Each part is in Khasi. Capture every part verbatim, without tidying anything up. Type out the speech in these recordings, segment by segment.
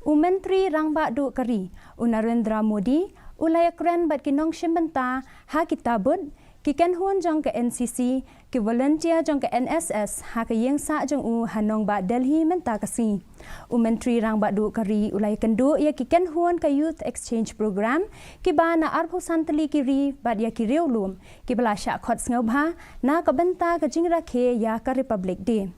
U Myntri Rangbah Duh ka ri, u Narendra Modi, u la ïakren bad ki nongshim bynta ha ki tabut, ki kynhun jong ka N C C, ki volunteer jong ka N S S ha ka ïingsah jong u ha nongbah Delhi mynta ka sngi. U Myntri Rangbah Duh ka ri u la ïakynduh ïa ki kynhun ka Youth Exchange Program, kiba na arphew san tylli ki ri bad ïa ki riewlum kiba la shah khot sngewbha na ka bynta ka jingrakhe ïa ka Republic Day.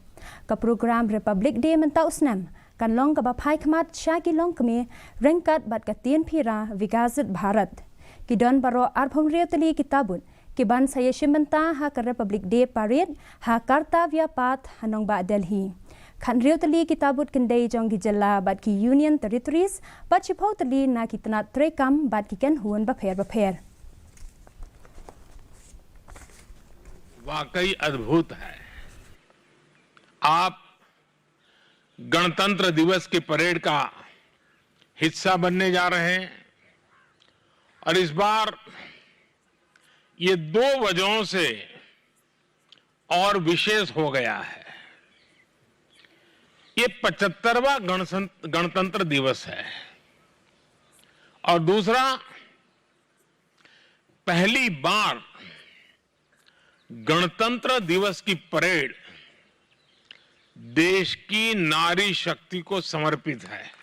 Ka program Republic Day mynta u snem kan long kaba phai khmat sha ki longkmie ryngkat bad ka Teen Phira Viksit Bharat. Ki don baroh arphew hynriew tylli ki tabut kiban sa ïashim bynta ha ka Republic Day Parade ha Kartavya Path ha nongbah Delhi. Khathynriew tylli ki tabut kyndei jong ki jylla bad ki Union Territories bad shiphew tylli na ki tnat treikam bad ki kynhun bapher bapher. वाकई अद्भुत है। आप गणतंत्र दिवस की परेड का हिस्सा बनने जा रहे हैं और इस बार ये दो वजहों से और विशेष हो गया है। ये पचहत्तरवां गणसं- गणतंत्र दिवस है और दूसरा, पहली बार गणतंत्र दिवस की परेड देश की नारी शक्ति को समर्पित है।